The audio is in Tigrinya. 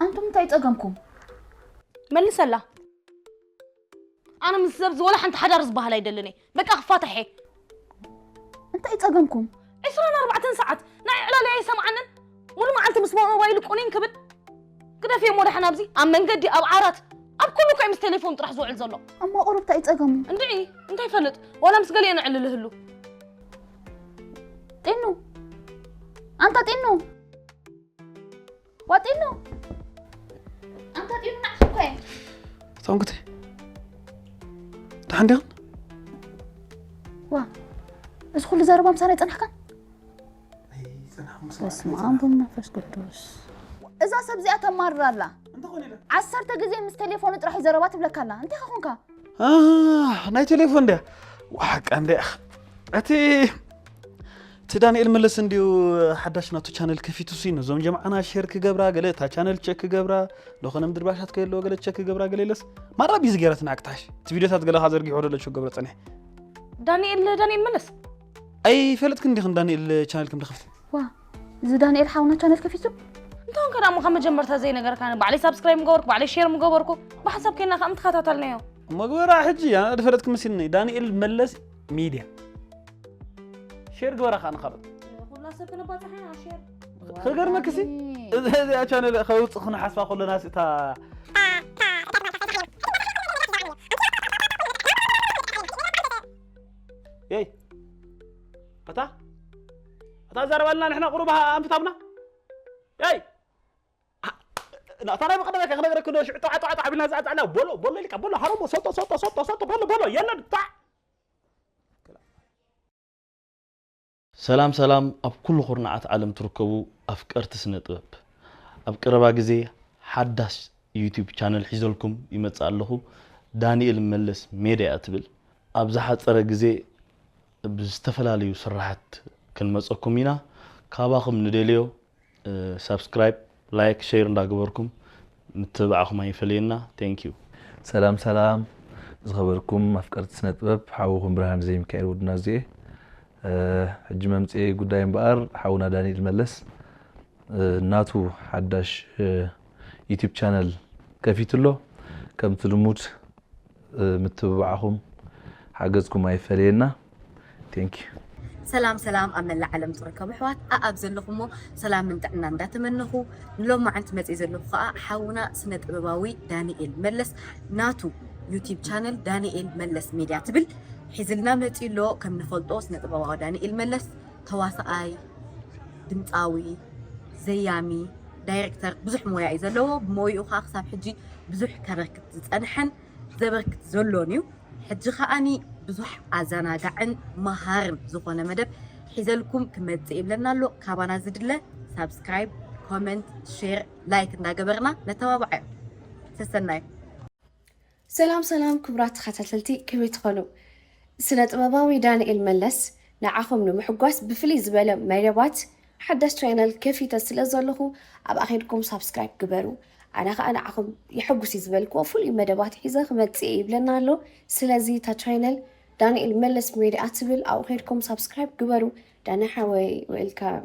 ኣንቱም እንታይ ጸገምኩም? መልሰላ። ኣነ ምስ ዘብዚ ወላ ሓንቲ ሓዳር ዝበሃል ኣይደልን እየ። በቃ ክፋታሕ እየ። እንታይ ጸገምኩም? ዕስራን ኣርባዕተን ሰዓት ናይ ዕላል ኣይሰምዓንን። ሙሉ መዓልቲ ምስ ሞባይሉ ቁኒን ክብል። ግደፍዮ እሞ ደሓን ኣብዚ ኣብ መንገዲ ኣብ ዓራት ኣብ ኩሉ እኮ እዩ ምስ ቴሌፎን ጥራሕ ዝውዕል ዘሎ። እሞ ቁሩብ እንታይ ጸገሙ? እንድዒ እንታይ ይፈልጥ ዋላ ምስ ገሊኦ ንዕልል ህሉ። ጢኑ ኣንታ ጢኑ ዋጢኖ ኣንታ ጢኑ ናዕሱ እኮ እየ። ታንኩቲ ተሓንዲኽን ዋ እዚ ኩሉ ዘረባ ምሳና ይጸናሕካ? በስመ ኣብ ወመንፈስ ቅዱስ። እዛ ሰብ እዚኣ ተማርር ኣላ። ዓሰርተ ግዜ ምስ ቴሌፎኑ ጥራሕ እዩ ዘረባ ትብለካ ኣላ። እንታይ ኻ ኾንካ? ናይ ቴሌፎን ድያ ዋሓቃ እንድያ እቲ እቲ ዳንኤል መለስ እንድዩ ሓዳሽ ናቱ ቻነል ከፊቱ ሲ ነዞም ጀምዓና ሼር ክገብራ ገለ እታ ቻነል ቸክ ክገብራ ለኾነ ምድርባሻት ከየለዎ ገለ ቸክ ክገብራ ገለ የለስ ማራ ቢዚ ገይራትና ክታሽ እቲ ቪዲዮታት ገለኻ ዘርጊሑ ወደሎ ቸክ ገብረ ጸኒሕ ዳንኤል ዳንኤል መለስ ኣይፈለጥክን ዲኽን ዳንኤል ቻነል ከም ድኸፍት ዋ እዚ ዳንኤል ሓውና ቻነል ከፊቱ እንተኾንካ ደኣ እሞ ካብ መጀመርታ ዘይነገርካኒ ባዕለይ ሳብስክራይብ ምገበርኩ ባዕለይ ሼር ምገበርኩ ብሓሳብ ኬና ከኣ ምተኸታተልናዮ መግበራ ሕጂ ኣነ ድፈለጥክ መሲልኒ ዳንኤል መለስ ሚድያ ሼር ግበራ ከኣ ንኻልኦት ኩላ ሰብ ክነባፅሕ ኢና ሼር ክገርመክሲ እዚኣ ቻነል ከውፅእ ክንሓስባ ከለና ስእታ የይ እታ እታ ዘረባልና ንሕና ቁሩብ ኣንፍታብና የይ እታ ናይ መቐደመ ክነግረክ ዶ ሽዑ ጠዋዕ ጠዋዕ ጠዋዕ ቢልና ዝዓፃዕና ቦሎ ቦሎ ኢልካ ቦሎ ሃረሞ ሰጦ ሰጦ ሰጦ ሰጦ ቦሎ ቦሎ የለን ጣዕ ሰላም ሰላም ኣብ ኩሉ ኩርናዓት ዓለም ትርከቡ ኣፍቀርቲ ስነ ጥበብ ኣብ ቀረባ ግዜ ሓዳስ ዩቲዩብ ቻነል ሒዘልኩም ይመጽእ ኣለኹ ዳንኤል መለስ ሜድያ ትብል ኣብ ዝሓጸረ ግዜ ብዝተፈላለዩ ስራሓት ክንመጸኩም ኢና ካባኹም ንደልዮ ሳብስክራይብ ላይክ ሼር እንዳገበርኩም ምትብባዕኹም ኣይፈለየና thank you ሰላም ሰላም ዝኸበርኩም ኣፍቀርቲ ስነ ጥበብ ሓውኹም ብርሃን ዘይሚካኤል ውድና እዚኤ ሕጂ መምፅኤ ጉዳይ እምበኣር ሓውና ዳንኤል መለስ ናቱ ሓዳሽ ዩቲብ ቻነል ከፊቱ ኣሎ ከምቲ ልሙድ ምትብባዕኹም ሓገዝኩም ኣይፈለየና Thank you። ሰላም ሰላም ኣብ መላእ ዓለም ትርከቡ ኣሕዋት ኣኣብ ዘለኹሞ ሰላምን ጥዕና እንዳተመነኹ ንሎማዓንቲ መፅእ ዘለኹ ከዓ ሓውና ስነ ጥበባዊ ዳንኤል መለስ ናቱ ዩቲብ ቻነል ዳንኤል መለስ ሜድያ ትብል ሒዝልና መፅኡ ኣሎ ከም ንፈልጦ ስነ ጥበባዊ ዳንኤል መለስ ተዋሳኣይ ድምፃዊ ዘያሚ ዳይሬክተር ብዙሕ ሞያ እዩ ዘለዎ ብሞይኡ ከዓ ክሳብ ሕጂ ብዙሕ ከበርክት ዝፀንሐን ዘበርክት ዘሎን እዩ። ሕጂ ከኣኒ ብዙሕ ኣዘናጋዕን መሃርን ዝኾነ መደብ ሒዘልኩም ክመጽእ ይብለና ኣሎ። ካባና ዝድለ ሳብስክራይብ፣ ኮመንት፣ ሼር፣ ላይክ እንዳገበርና ነተባብዓዮ። ሰሰናዩ። ሰላም ሰላም ክቡራት ተኸታተልቲ ከመይ ትኾኑ? ስነ ጥበባዊ ዳንኤል መለስ ንዓኹም ንምሕጓስ ብፍልይ ዝበለ መደባት ሓዳሽ ቻነል ከፊተ ስለ ዘለኹ ኣብኣ ኸይድኩም ሳብስክራይብ ግበሩ። ኣነ ኸዓ ንዓኹም የሐጉስ እዩ ዝበልክዎ ፍሉይ መደባት ሒዘ ክመጽእ እየ ይብለና ኣሎ። ስለዚ እታ ቻነል ዳንኤል መለስ ሜድያ ትብል ኣብኡ ኸይድኩም ሳብስክራይብ ግበሩ። ዳኒ ሓወይ ዌልካም።